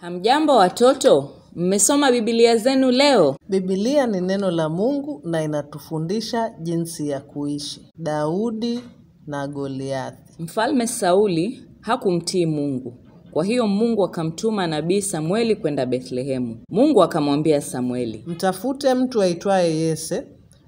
Hamjambo watoto, mmesoma Biblia zenu leo? Biblia ni neno la Mungu na inatufundisha jinsi ya kuishi. Daudi na Goliathi. Mfalme Sauli hakumtii Mungu. Kwa hiyo Mungu akamtuma nabii Samueli kwenda Bethlehemu. Mungu akamwambia Samueli, mtafute mtu aitwaye Yese,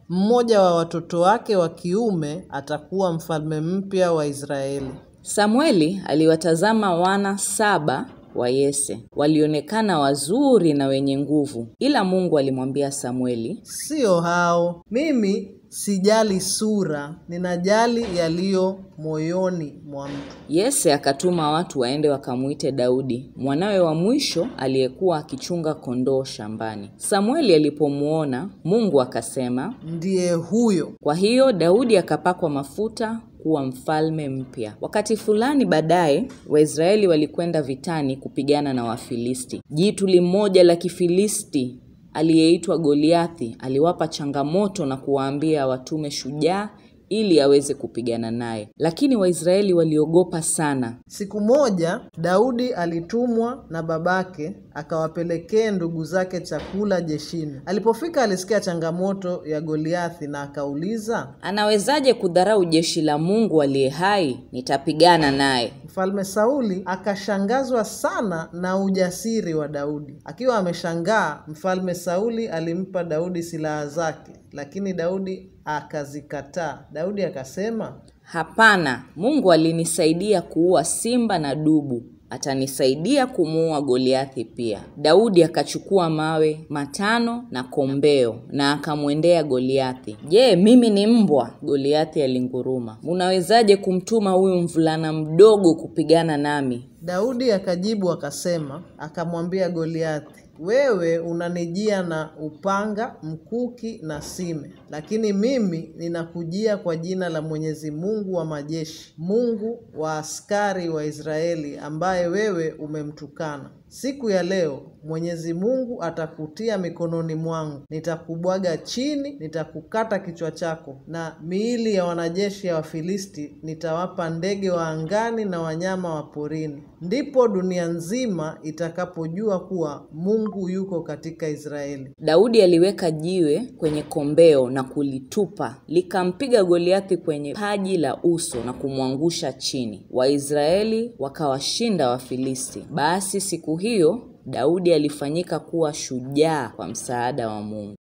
mmoja wa watoto wake wa kiume atakuwa mfalme mpya wa Israeli. Samueli aliwatazama wana 7 wa Yese. Walionekana wazuri na wenye nguvu. Ila Mungu alimwambia Samueli, sio hao. Mimi sijali sura, ninajali yaliyo moyoni mwa mtu. Yese akatuma watu waende wakamuite Daudi, mwanawe wa mwisho aliyekuwa akichunga kondoo shambani. Samueli alipomuona, Mungu akasema, ndiye huyo. Kwa hiyo Daudi akapakwa mafuta kuwa mfalme mpya. Wakati fulani baadaye, Waisraeli walikwenda vitani kupigana na Wafilisti. Jitu limoja la Kifilisti aliyeitwa Goliathi aliwapa changamoto na kuwaambia watume shujaa ili aweze kupigana naye. Lakini Waisraeli waliogopa sana. Siku moja Daudi alitumwa na babake akawapelekee ndugu zake chakula jeshini. Alipofika alisikia changamoto ya Goliathi na akauliza, anawezaje kudharau jeshi la Mungu aliye hai? Nitapigana naye. Mfalme Sauli akashangazwa sana na ujasiri wa Daudi. Akiwa ameshangaa, Mfalme Sauli alimpa Daudi silaha zake, lakini Daudi akazikataa. Daudi akasema, hapana, Mungu alinisaidia kuua simba na dubu, atanisaidia kumuua Goliathi pia. Daudi akachukua mawe 5 na kombeo na akamwendea Goliathi. Je, mimi ni mbwa? Goliathi alinguruma. Unawezaje kumtuma huyu mvulana mdogo kupigana nami? Daudi akajibu akasema, akamwambia Goliathi, wewe unanijia na upanga, mkuki na sime, lakini mimi ninakujia kwa jina la Mwenyezi Mungu wa majeshi, Mungu wa askari wa Israeli, ambaye wewe umemtukana. Siku ya leo Mwenyezi Mungu atakutia mikononi mwangu, nitakubwaga chini, nitakukata kichwa chako, na miili ya wanajeshi ya Wafilisti nitawapa ndege wa angani na wanyama wa porini. Ndipo dunia nzima itakapojua kuwa Mungu yuko katika Israeli. Daudi aliweka jiwe kwenye kombeo na kulitupa, likampiga Goliathi kwenye paji la uso na kumwangusha chini. Waisraeli wakawashinda Wafilisti. Basi siku hiyo Daudi alifanyika kuwa shujaa kwa msaada wa Mungu.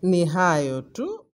Ni hayo tu.